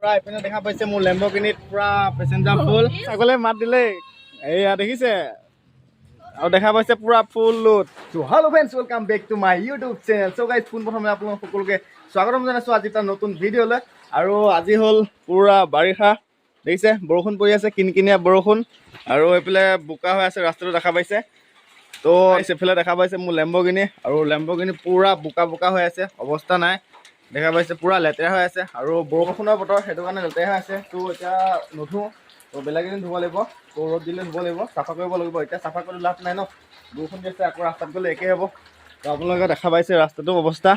পুৰা এইপিনে দেখা পাইছে মোৰ লেম্বৰগিনিত পুৰা পেচেঞ্জাৰ ফুল। ছাগলীয়ে মাত দিলেই, এইয়া দেখিছে আৰু দেখা পাইছে পুৰা full load. So hello friends, welcome back to my YouTube channel. So guys, পোনপ্ৰথমে আপোনালোক সকলোকে স্বাগতম জনাইছোঁ আজি এটা নতুন ভিডিঅ'লৈ। আৰু আজি হ'ল পুৰা বাৰিষা, দেখিছে বৰষুণ পৰি আছে, কিনকিনীয়া বৰষুণ। আৰু এইফালে বোকা হৈ আছে ৰাস্তাটো দেখা পাইছে। তো এইফালে দেখা পাইছে মোৰ লেম্বৰগিনি, আৰু লেম্বৰগিনি পুৰা বোকা বোকা হৈ আছে, অৱস্থা নাই, দেখা পাইছে পুৰা লেতেৰা হৈ আছে। আৰু বৰষুণৰ বতৰ, সেইটো কাৰণে লেতেৰা হৈ আছে। তো এতিয়া নুধো, তো বেলেগ এদিন ধুব লাগিব, তো ৰ'দ দিলে ধুব লাগিব, চাফা কৰিব লাগিব। এতিয়া চাফা কৰি লাভ নাই ন, বৰষুণ দি আছে, আকৌ ৰাস্তাত গ'লে একেই হ'ব। তো আপোনালোকে দেখা পাইছে ৰাস্তাটোৰ অৱস্থা।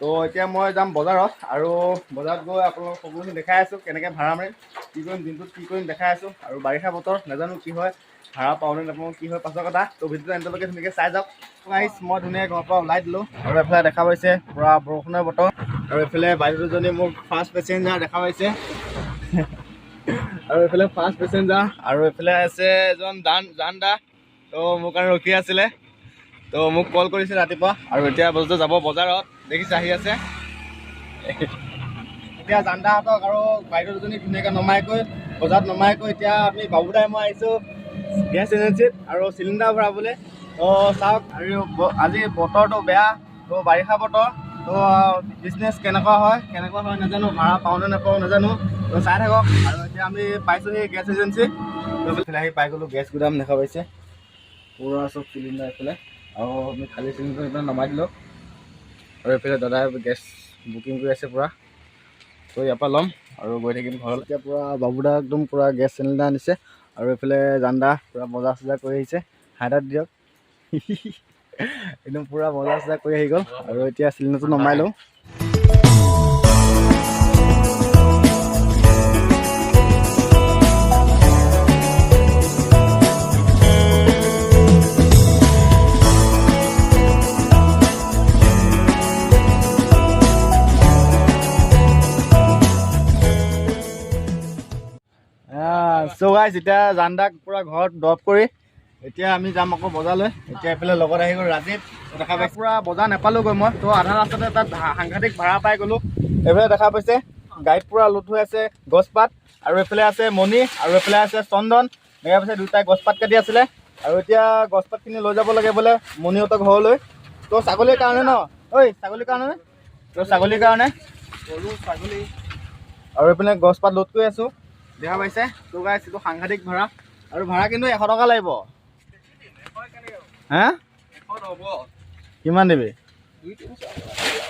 তো এতিয়া মই যাম বজাৰত, আৰু বজাৰত গৈ আপোনালোকক সকলোখিনি দেখাই আছোঁ, কেনেকৈ ভাড়া মাৰিম, কি কৰিম, দিনটোত কি কৰিম দেখাই আছোঁ। আৰু বাৰিষা বতৰ, নাজানো কি হয়, ভাড়া পাওঁ নে নাপাওঁ কি হয় পাছৰ কথা। তো ভিডিঅ'টো এণ্ডলৈকে ধুনীয়াকৈ চাই যাওক। গাইছ, মই ধুনীয়াকৈ ঘৰৰ পৰা ওলাই দিলোঁ, আৰু এইফালে দেখা পাইছে পূৰা বৰষুণৰ বতৰ। আৰু এইফালে বাইদেউ দুজনী মোৰ ফাৰ্ষ্ট পেচেঞ্জাৰ দেখা পাইছে, আৰু এইফালে ফাৰ্ষ্ট পেচেঞ্জাৰ। আৰু এইফালে আছে এজন জান দা, তো মোৰ কাৰণে ৰখি আছিলে, তো মোক কল কৰিছে ৰাতিপুৱা। আৰু এতিয়া বস্তু যাব বজাৰত, দেখিছে আহি আছে। এতিয়া জানদাহঁতক আৰু বাইদেউ দুজনীক ধুনীয়াকৈ নমাই কৈ বজাৰত নমাই কৈ এতিয়া আমি বাবুদাই মই আহিছোঁ গেছ এজেঞ্চিত আৰু চিলিণ্ডাৰ ভৰাবলৈ। তো চাওক, আৰু আজি বতৰটো বেয়া, তো বাৰিষা বতৰ, তো বিজনেছ কেনেকুৱা হয় কেনেকুৱা হয় নাজানো, ভাড়া পাওঁ নে নাপাওঁ নাজানো, তো চাই থাকক। আৰু এতিয়া আমি পাইছোঁহি গেছ এজেঞ্চি। তো এইফালে আহি পাই গ'লোঁ গেছ গুদাম, দেখা পাইছে পূৰা চব চিলিণ্ডাৰ এইফালে। আৰু আমি খালী চিলিণ্ডাৰ এইফালে নমাই দিলোঁ। আৰু এইফালে দাদাই গেছ বুকিং কৰি আছে পূৰা, তো ইয়াৰ পৰা ল'ম আৰু গৈ থাকিম ঘৰলৈ। এতিয়া পূৰা বাবুদা একদম পূৰা গেছ চিলিণ্ডাৰ আনিছে। আৰু এইফালে জানদা পূৰা বজাৰ চজাৰ কৰি আহিছে, হাইদাত দিয়ক, একদম পূৰা বজাৰ চজাৰ কৰি আহি গ'ল। আৰু এতিয়া চিলিণ্ডাৰটো নমাই লওঁ। চ' গাইজ, এতিয়া জানদাক পূৰা ঘৰত ড্ৰপ কৰি এতিয়া আমি যাম আকৌ বজাৰলৈ। এতিয়া এইফালে লগত আহি গ'ল ৰাজীৱ, দেখা পাইছে পূৰা বজাৰ নাপালোগৈ মই, তো আধা ৰাস্তাতে তাত সাংঘাতিক ভাড়া পাই গ'লোঁ। এইফালে দেখা পাইছে গাড়ীত পূৰা লোড হৈ আছে গছপাত, আৰু এইফালে আছে মণি, আৰু এইফালে আছে চন্দন, দেখা পাইছে দুটাই গছপাত কাটি আছিলে। আৰু এতিয়া গছপাতখিনি লৈ যাব লাগে বোলে মণিহঁতৰ ঘৰলৈ, তো ছাগলীৰ কাৰণে ন, ঐ ছাগলীৰ কাৰণে নে? তো ছাগলীৰ কাৰণে গৰু ছাগলী। আৰু এইপিনে গছপাত লোড কৰি আছোঁ, দেখা পাইছে। তো গাইছ, এইটো সাংঘাতিক ভাড়া, আৰু ভাড়া কিন্তু 100 টকা লাগিব। হা, কিমান দিবি?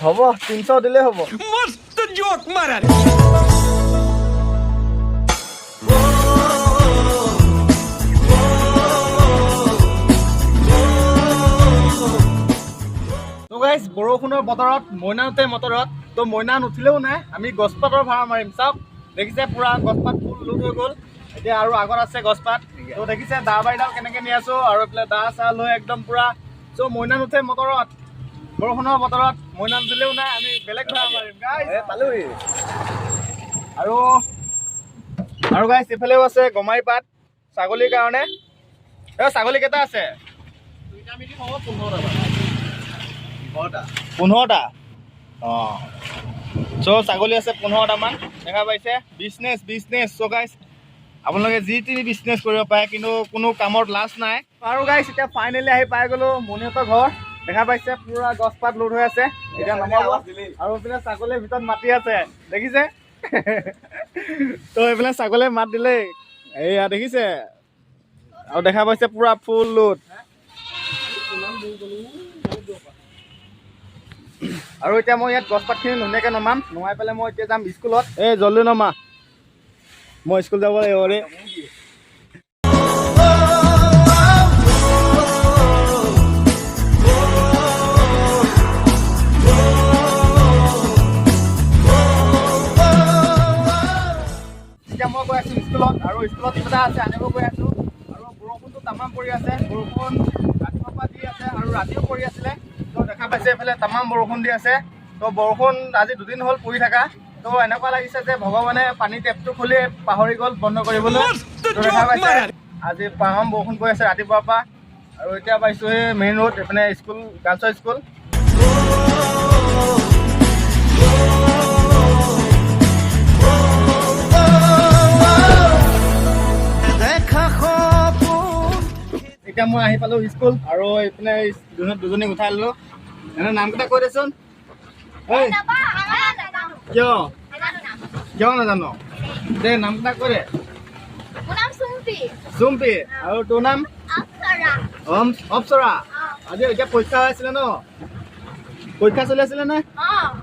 হ'ব, 300 দিলেই হ'ব। তো গাইছ, বৰষুণৰ বতৰত মইনা নুঠে মটৰত, তো মইনা নুঠিলেও নাই, আমি গছপাতৰ ভাড়া মাৰিম। চাওক দেখিছে পুৰা গছপাত ফুল লোড হৈ গ'ল। এতিয়া আৰু আগত আছে গছপাত, তো দেখিছে দা বাৰীডাল কেনেকৈ নি আছোঁ, আৰু এইফালে দা চা লৈ একদম পুৰা। চ' মইনা নুঠে মটৰত, বৰষুণৰ বতৰত মইনা নুঠিলেও নাই, আমি বেলেগ ভাড়া মাৰিম গাইছ। পালোহি। আৰু গাইছ, এইফালেও আছে গমাৰি পাত ছাগলীৰ কাৰণে। এই ছাগলী কেইটা আছে? 15টা। অঁ, চ' ছাগলী আছে 15টামান, দেখা পাইছে। Business, business. চ' গাইছ, আপোনালোকে যি তি বিজনেছ কৰিব পাৰে, কিন্তু কোনো কামত লাজ নাই। আৰু গাইছ, এতিয়া ফাইনেলি আহি পাই গ'লোঁ মণিহঁতৰ ঘৰ, দেখা পাইছে পুৰা গছপাত লোড হৈ আছে, এতিয়া নমাব। আৰু এইপিনে ছাগলীৰ ভিতৰত মাতি আছে, দেখিছে। তো এইফালে ছাগলীয়ে মাত দিলেই, এইয়া দেখিছে আৰু দেখা পাইছে পুৰা ফুল লোড। আৰু এতিয়া মই ইয়াত গছপাতখিনি ধুনীয়াকৈ নমাম, নমাই পেলাই মই এতিয়া যাম স্কুলত। এই জল্দি নমা, মই স্কুল যাব লাগিব দেই। এতিয়া মই গৈ আছোঁ স্কুলত, আৰু স্কুলত কিবা এটা আছে আনিব গৈ আছোঁ। আৰু বৰষুণটো তামাম পৰি আছে, বৰষুণ ৰাতিপুৱাৰ পৰা দি আছে আৰু ৰাতিও পৰি আছিলে। তো দেখা পাইছে এইফালে তামাম বৰষুণ দি আছে। তো বৰষুণ আজি দুদিন হ'ল পৰি থকা, তো এনেকুৱা লাগিছে যে ভগৱানে পানী টেপটো খুলি পাহৰি গ'ল বন্ধ কৰিবলৈ। তো দেখা পাইছে আজি তামাম বৰষুণ পৰি আছে ৰাতিপুৱাৰ পৰা। আৰু এতিয়া পাইছোঁহি মেইন ৰোড, এইপিনে স্কুল, গাৰ্লছৰ স্কুল। এতিয়া মই আহি পালোঁ স্কুল আৰু এইপিনে দুজনীক উঠাই ল'লোঁ। এনে নামকেইটা কৈ দেচোন। ঐ, কিয় কিয় নাজানো দে, নামকেইটা কৈ দে। চুম্পি। আৰু তোৰ নাম? অপ্সৰা। আজি এতিয়া পৰীক্ষা হৈ আছিলে ন? পৰীক্ষা চলি আছিলে নে?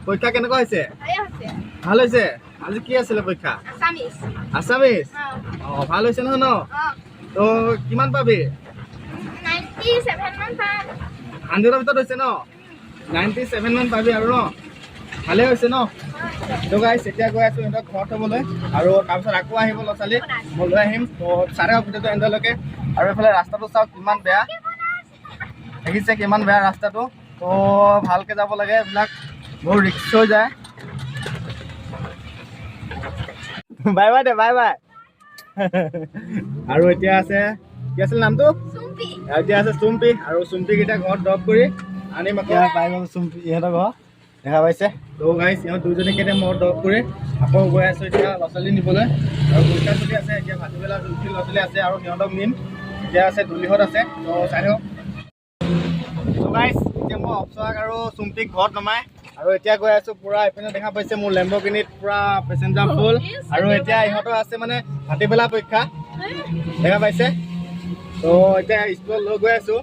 পৰীক্ষা কেনেকুৱা হৈছে? ভাল হৈছে। আজি কি আছিলে পৰীক্ষা? আছামিজ। অঁ, ভাল হৈছে নহয় ন? তো কিমান পাবি? 100ৰ ভিতৰত হৈছে ন? 97 মান পাবি আৰু ন? ভালেই হৈছে ন? তো গাইছ, এতিয়া গৈ আছোঁ সিহঁতক ঘৰত থ'বলৈ আৰু তাৰপিছত আকৌ আহিব ল'ৰা ছোৱালী, মই লৈ আহিম। তো চাই থাকক ভিডিঅ'টো এণ্ডলৈকে। আৰু এইফালে ৰাস্তাটো চাওক কিমান বেয়া, দেখিছে কিমান বেয়া ৰাস্তাটো। তো ভালকৈ যাব লাগে, এইবিলাক বহুত ৰিক্স হৈ যায়। বাই বাই দে, বাই বাই। আৰু এতিয়া আছে, কি আছিল নামটো? এতিয়া আছে চুম্পি। আৰু চুম্পিক এতিয়া ঘৰত ড্ৰপ কৰি আনিম আকৌ। পাই গ'ল চুম্পি, ইহঁতৰ ঘৰ দেখা পাইছে। তো গাইছ, ইহঁত দুজনীক এতিয়া মই ড্ৰপ কৰি আকৌ গৈ আছোঁ এতিয়া ল'ৰা ছোৱালী নিবলৈ। আৰু পৰীক্ষা চলি আছে এতিয়া, ভাটিবেলা যোনখিনি ল'ৰা ছোৱালী আছে আৰু সিহঁতক নিম। এতিয়া আছে দুলিহঁত আছে, তো চাই থাকক। তো গাইছ, এতিয়া মই অপ্সৰাক আৰু চুম্পিক ঘৰত নমাই আৰু এতিয়া গৈ আছোঁ পূৰা এইপিনে দেখা পাইছে মোৰ লেম্বৰগিনিত পূৰা পেচেঞ্জাৰ ফুল। আৰু এতিয়া ইহঁতৰ আছে মানে ভাটিবেলা পৰীক্ষা, দেখা পাইছে। তো এতিয়া স্কুলত লৈ গৈ আছোঁ।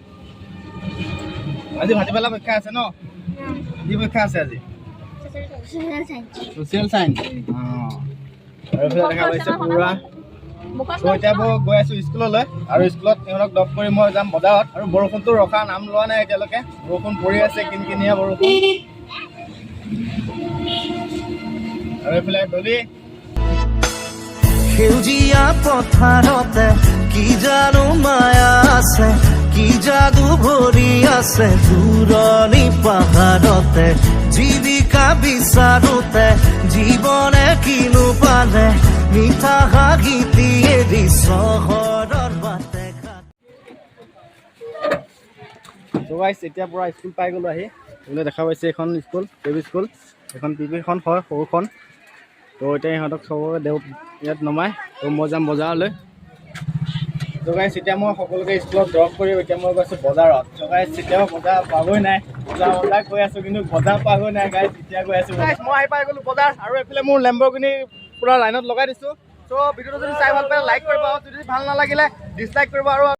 আজি ভাটিবেলা পৰীক্ষা আছে ন? কি পৰীক্ষা আছে আজি? Social science. অঁ, আৰু এইফালে দেখা পাইছে পূৰা। তো এতিয়া মই গৈ আছোঁ স্কুললৈ আৰু স্কুলত সিহঁতক ড্ৰপ কৰি মই যাম বজাৰত। আৰু বৰষুণটো ৰখা নাম লোৱা নাই এতিয়ালৈকে, বৰষুণ পৰি আছে, কিনকিনীয়া বৰষুণ। আৰু এইফালে দলি। সেউজীয়া পথাৰতে কি জানো মায়া আছে, কি যাদু ভৰি আছে দূৰণি পাহাৰতে। জীৱিকা বিচাৰোতে জীৱনে কিনো পালে, মিঠা হাঁহিটি এৰি চহৰৰ বাটে ঘাটে। তো গাইছ, এতিয়া পূৰা স্কুল পাই গ'লোঁ আহি। এইফালে দেখা পাইছে এইখন স্কুল, কে বি স্কুল, এইখন পি পিখন হয় সৰুখন। তো এতিয়া ইহঁতক চবকে দেও ইয়াত নমাই, তো মই যাম বজাৰলৈ। তো গাইছ, এতিয়া মই সকলোকে স্কুলত ড্ৰপ কৰি এতিয়া মই গৈছোঁ বজাৰত। তো গাইছ, এতিয়াও বজাৰ পাবই নাই, বজাৰ বজাৰ গৈ আছোঁ কিন্তু বজাৰ পাবই নাই গাইছ। এতিয়া গৈ আছোঁ, মই আহি পাই গ'লোঁ বজাৰ। আৰু এইফালে মোৰ লেম্বৰগিনি পূৰা লাইনত লগাই দিছোঁ। চ' ভিডিঅ'টো যদি চাই ভাল পালে লাইক কৰিব, আৰু যদি ভাল নালাগিলে ডিছলাইক কৰিব। আৰু